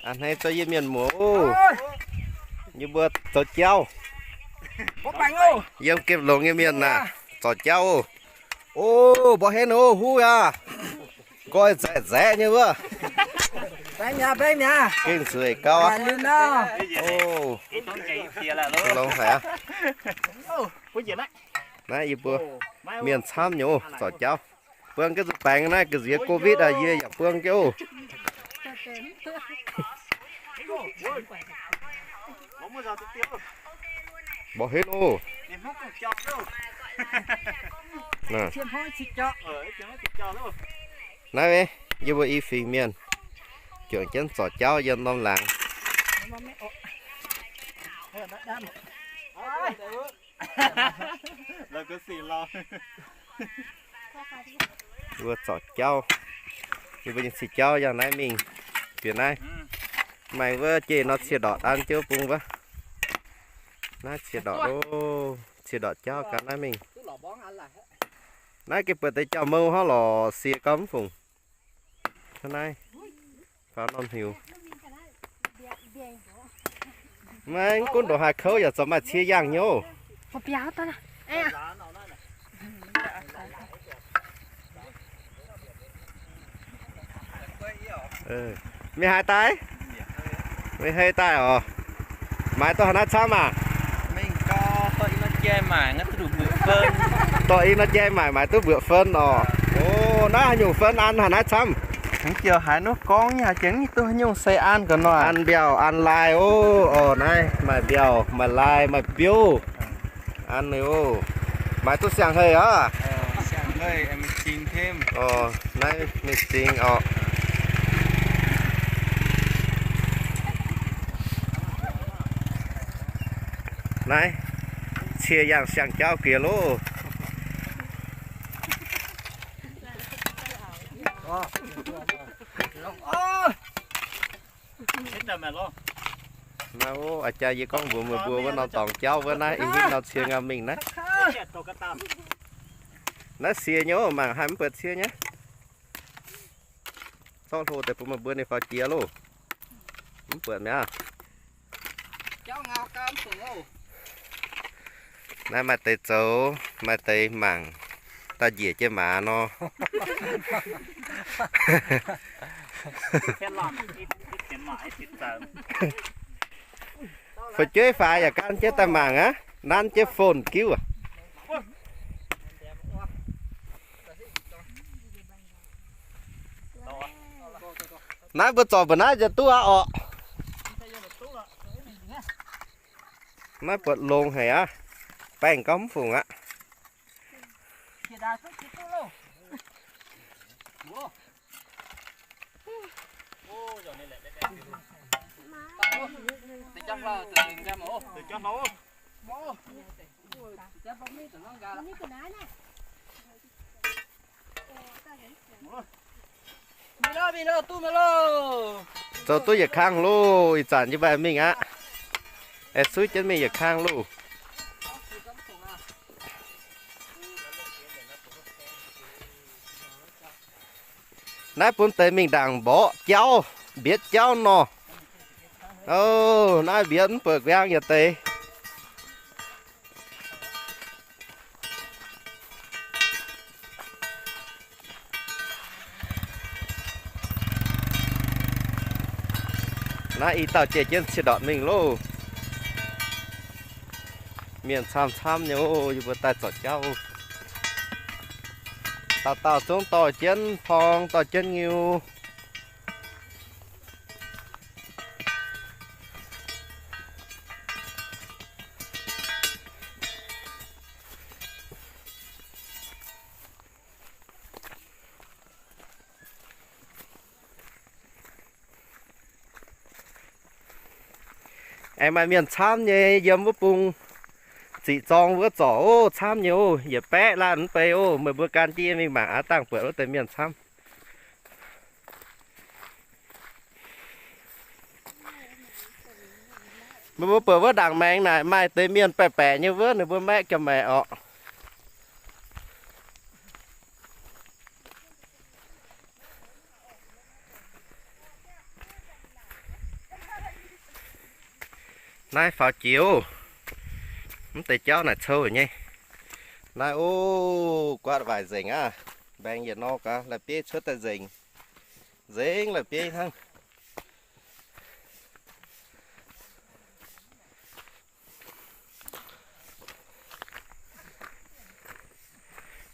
A'hneiv zorqv yie mienh muoz oc. Yie mbuo zoux jauv. Yiem gemh longx nyei mienh naaic, zorc jauv oc. Oc, mborqv henv oc, huv aqv. Nqoi nzaeqc nzaeqc nyei wuov. Gengh nzueic gauh aqv. Oc, longx haic aqv. Naaiv yie mbuo mienh camv nyei oc, zorc jauv. Buang jienv nzunc baengx naaiv ga'nziex covid aac, yie yaac buang jienv oc. Mborqv henv oc. Naaiv yie mbuo i fingx mienh juangc jienv zorc jauv yiem norm laangz. Mbuo zorc jauv, yie mbuo nyei cie jauv yangh naaiv mingh. Bieqc naaiv, maaih wuov jeiv nor cie ndorqc an jienv bung wuov. Naaiv cie ndorqc loh, cie ndorqc jauv ganh naaiv mingh. Naaiv gengh buatc deix jauv-mou hnangv lorqc, sie gauh mv fungc. Hnangv naaiv, faaux norm hnyouv. Maiv gunv ndongc haaix kouv yaac zorqv maaih cie yangh nyei oc. Mingh haaix daaih? Mingh hei daaih oc. Maaiz duqv haaix naaiv camv aah? Dorh i nor jai maaic, maaiz duqv mbuoqc fen oc. Naaiv haaix nyungc fen an haaix naaiv camv? Mv ziouc haaix nyungc gorngv nyei, haaix ziouc mv duqv haaix nyungc se an ga'nor. An mbiauh, an lai oc. Oc, naaiv maaih mbiauh, maaih lai, maaih biouv. An oc. Maaiz duqv siang-hei oc. Oc, naaiv mingh zingx oc. Naaiv cie yangh siang-jauv giex loh. Naaiv, aa jaa yie gorngv mbuox meih mbuo wuov norm dorngx jauv wuov naaiv, ih hnoi norm cie ngam mingh naaiv. Naaiv sie nyei oc, mangc haih mv buatc cie nyei. Zorqv hlo deix bun meih mbuo ninh faaux jiex loh. Mv buatc mi'aqv. Naaiv maaih deix zoux, maaih deix mangc, daaih njiec jienv maaz nor. Fu'jueiv faaux yaac gan jienv daaih mangc aqv, nanv jienv phone giuv aqv. Naaiv mbuo zorc mbuoqc naaiv nziex duqv aqv orqc. Naaiv buatc longx haic aqv. Baengh gauh mv fungc aqv. Zoux duqv yietc kang loh, ih zanc yie mbuo mingh aqv. Aengx suiv jienv mingh yietc kang loh. Naaiv bun deix mingh ndaangc mborqv jauv, mbietv jauv nor. Ov, naaiv mbietv mv buatc nquangv yietc deix. Naaiv i dauh jiex jienv cie ndortc mingh loh. Mienh camv-camv nyei oc, yie mbuo daaih zorc jauv. Dauh dauh zungv dorh jienv porng, dorh jienv ngiu. Aengx maaih mienh camv nyei yiem wuov bung ziqc zorng wuov zorc oc, camv nyei oc, yietc baeqv laanh mv bei oc. Meih mbuo gan jienv yie mingh mangc aqv, dangh buatc wuov deix mienh camv. Meih mbuo buatc wuov ndaangc maengx naaic maaih deix mienh baeqc baeqc nyei wuov, ninh mbuo maeqv jauv-maeqc orqc. Naaiv faaux jiex oc. Mv deix jauv naaic cou nyei. Naaiv oc, guaatv waaic nzengc aqv. Mbaengx yietc norm gaax, la'bieiv cuotv daaih nzengc. Nzengc la'bieiv hnangv.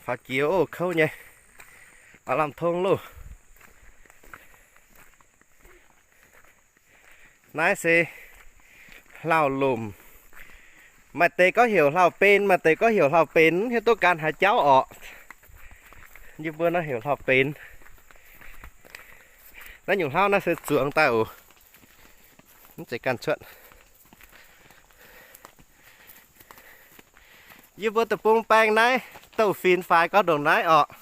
Faaux jiex oc, kouv nyei. Aav lamh tong loh. Naaiv se hlauv-lomc. Maaih deix gorngv heuc hlauv-benx, maaih deix gorngv heuc hlauv-benx, hiuv duqv ganh haaix jauv orqc. Yie mbuo nor heuc hlauv-benx. Naaiv nyungc hlauv naaiv se zuangx daaih oc. Mv zeiz ganh cuotv. Yie mbuo deic-bung baeng naaiv, douh finx faix gauh ndongc naaiv orqc.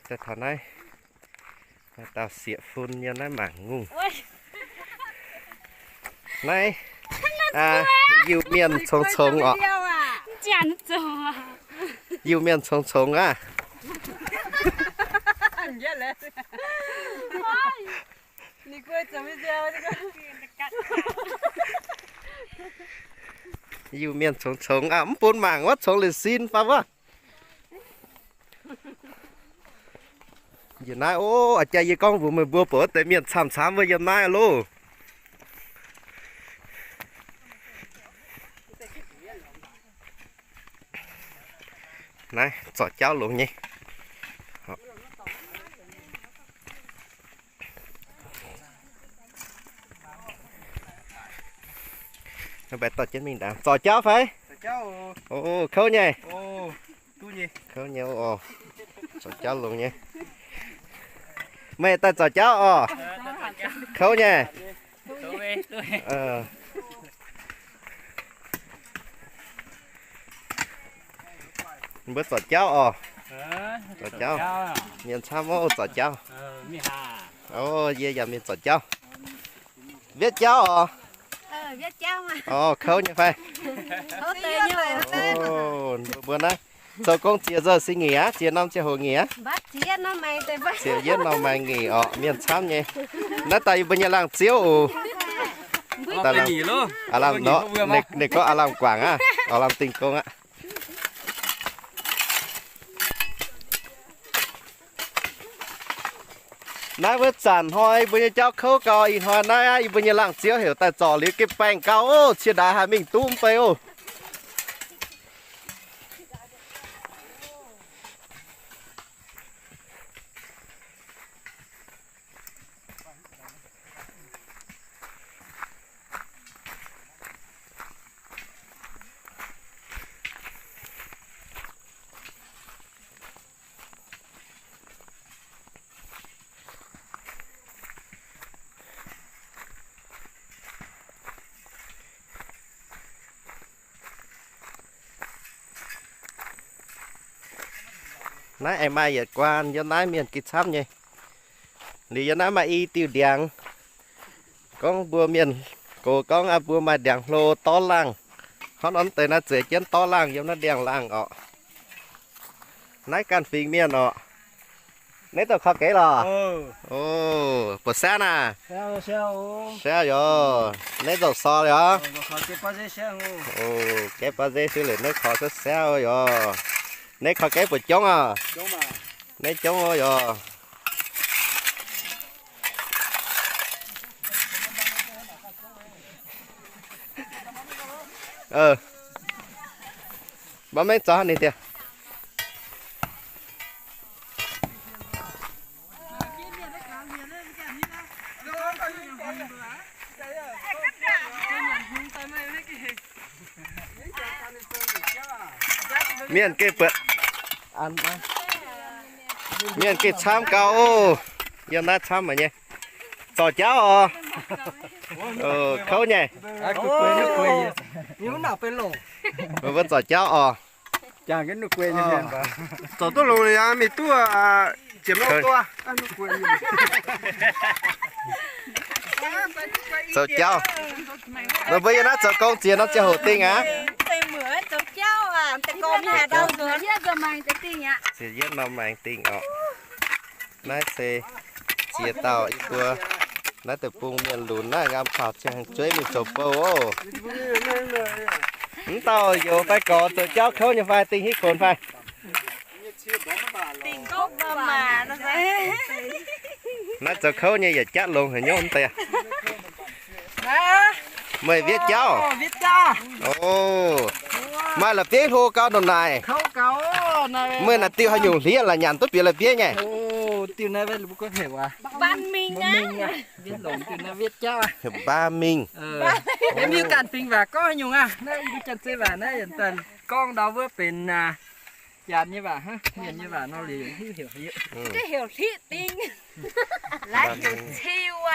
Daaih taux naaiv, dauh sieqv fun yiem naaiv mangc ngongh. Naaiv Iu-Mienh congx-congx orqc. Iu-Mienh congx-congx aqv. Iu-Mienh congx-congx aqv, mv bun mangc wuov congx liuz sin fai wuov. Yiem naaiv oc, a'jang yie gorngv mbuox meih mbuo, buatc wuov deix mienh camv-camv wuov yiem naaiv loh. Naaiv zorc jauv longx nyei. Mv baac dorh jienv mingh ndaangc. Zorc jauv fai? Zorc jauv oc. Kouv nyei. Kouv nyei oc. Zorc jauv longx nyei. Meih daaih zorc jauv oc. Kouv nyei. Mbuo zorc jauv oc. Zorc jauv. Mienh camv oc, zorc jauv. Oc, yie yaac mingh zorc jauv. Wetv jauv oc. Oc, kouv nyei fai? Mbuo naaiv zoux gong ziex nzou se ngic aqv, ziex norm ziangh hoc ngic aqv. Ziepc yietv norm maaih ngic orqc, mienh camv nyei. Naaiv daaih yie mbuo nyei laangh ziouv oc. Ninh gorngv aav lamh guangc aqv, aav lamh dingh gong aqv. Naaiv wuov zanc hnoi mbuo nyei jauv kouv gau, ih hnoi naaiv aqv, yie mbuo nyei laangh ziouv heuc daaih zorc liuz gengh baengh gau oc, cie ndaix haaix mingh duqv mv bei oc. Naaiv aengx maaih yietc guaan, yiem naaiv mienh gengh camv nyei. Liuz yiem naaiv maaih i diuh ndiangx. Gorngv mbuo mienh gox gorngv mbuo maaih ndiangx hlo dorv laangh. Hnangv nor mv deix naaiv zueiz jienv dorv laangh yiem naaiv ndiangx-laangh orqc. Naaiv ganh fingx mienh orqc. Neb zoux kaux geix lorqc? Buoz saev naah? Saev yaac. Neb zoux sor yaac? Gaeqv baav nzeix siou leiz neb kaux saev saev yaac. Neb kaux gaeqv buoz jongv aqv? Neb jongv yaac. Maiv mengh zoux haaix ninh dieh. Mienh gengh buatc, mienh gengh camv gau oc. Yiem naaiv camv mangc nyei. Zorc jauv oc. Kouv nyei. Mbuo zorc jauv oc. Zorc duqv longx liuz mingh duqv Zoux jauv. Meih mbuo yiem naaiv zoux gong ziex norm ziangh hoc dingh aqv. Ziex yietv norm maengx dingh oc. Naaiv se ziex dauh yie mbuo naaiv deic-bung mienh lunx naaiv nqaam taux ziangh zueiv mingh zoux bou oc. Mv dauh youz fai gorx zoux jauv kouv nyei fai dingh hitv gonx fai? Naaiv zoux kouv nyei yaac jatv longx haic nyouv deix. Meih wiev jauv? O, maaih la'bieiv hlo gau ndongc naaic. Meih naaic diuh haaix nyungc hlieqv la'nyanc duqv bieqc la'bieiv nyei? Heuc Mbaa Mingh. Gorngv ndau wuov benx janx nyei waac, mienh nyei waac nor liuz heuc, heuc hlieqv ding. Hlieqv ciu oc.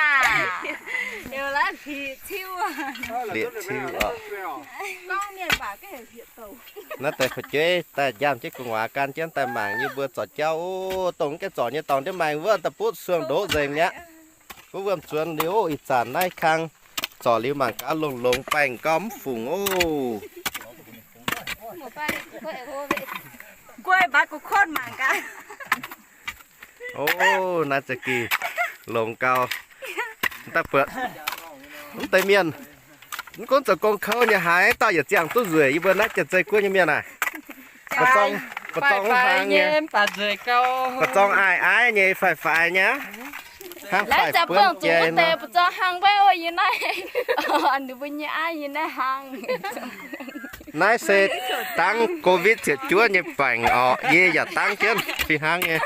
Naaiv deix fu'jueiv daaih njaamv jienv gu'nguaaz gan jienv daaih mangc yie mbuo zorc jauv oc. Dongh mv gaengh zorc nyei dorngx ndiev maengx wuov daaih butv suang ndoqv nzengc mi'aqv. Mbuo wuom-zuonx liuz ih zanc naaiv kang zorc liuz mangc gaax longx-longx baengh gau mv fungc oc. O, naaiv za'gengh longx gau. Daaih buatc mv deix mienh, mv gunv zoux gong kouv nyei haaix dauh yietc ziangh duqv nzueic, yie mbuo naaiv Janx-Zei Guoqv nyei mienh aac, mbu'zorng, mbu'zorng hlang nyei, mbu'zorng aiv-aiv nyei, faix-faix nyei, hnangv faix-buonv jiex nor. Mbu'zorng hlang mbaeqv yie naaiv, ninh mbuo nyei aiv yie naaiv hlang. Naaiv se dangv covid ziepc juov nyei baengc orqc, yie yaac dangv jienv fih hnangv nyei.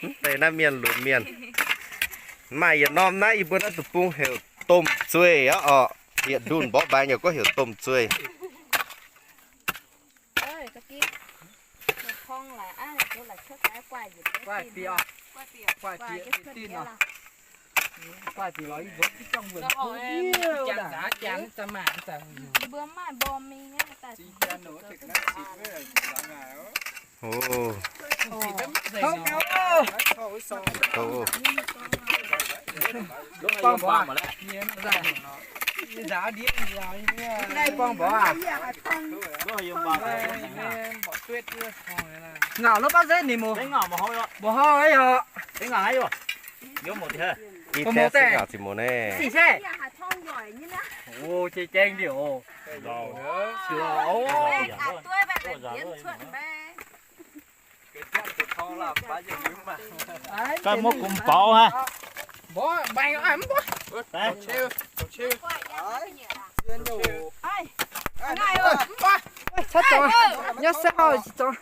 Mv deix naaiv mienh lunx mienh. Maaih yietc norm naaiv yie mbuo naaiv deic-bung heuc domh zueih aqv orqc. Yietc ndunh mborqv mbaix nyei gorngv heuc domh zueih. Ngauc lov baav zeix ninh mbuo, mbuo hov aqv yoc. Mbuo mouc deix. Sic se. O, jeng jeng liouc. Ganh muoqv gomx baaux haic. Cov zoux nyav se oix zoux.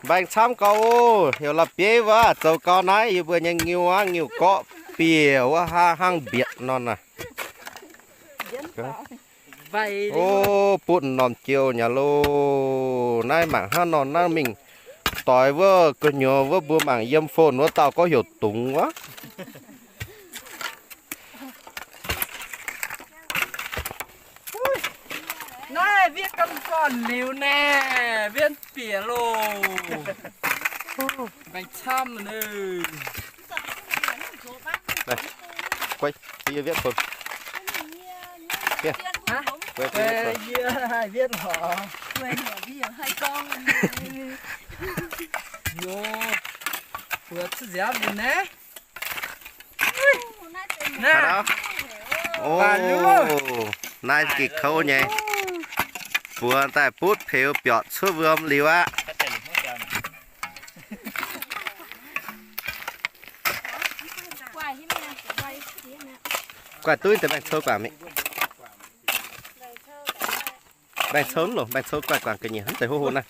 Mbaengx camv gau oc. Heuc la'bieiv wuov zoux gau naaiv yie mbuo nyei ngiu aqv, ngiu gorqv bieqc wuov hnangv mbietc nor naaic. O, butv norm jiou nyei loh. Naaiv mangc hnangv nor naaiv mingh doix wuov gu'nyuoz wuov mbuo mangc yiem phone wuov dauh gorngv heuc dungz wuov. Naaiv wiev ganh zornc liuz naaic, wiev bieqc loh. Mbaengx camv. Yie wiev bun. Yie wiev bun. Mbuox cuotv nziaamv mbuo naaiv. Naaiv gik kouv nyei. Buoz daaih butv peux biorqc cuotv wuom liuz aqv. Guaih duqv deix mbaengx-cou guangc mingh. Mbaengx-cou loh, mbaengx-cou guaih guangc ga'nyiec hnangv deix hoqc hoqc naaiv.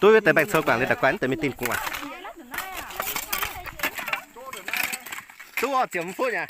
Duqv deix mbaengx-cou guangc liuz daaih guaih hnangv deix mingh dinh gu'nguaaic. Duqv oix ziepc mv fuqv nyei.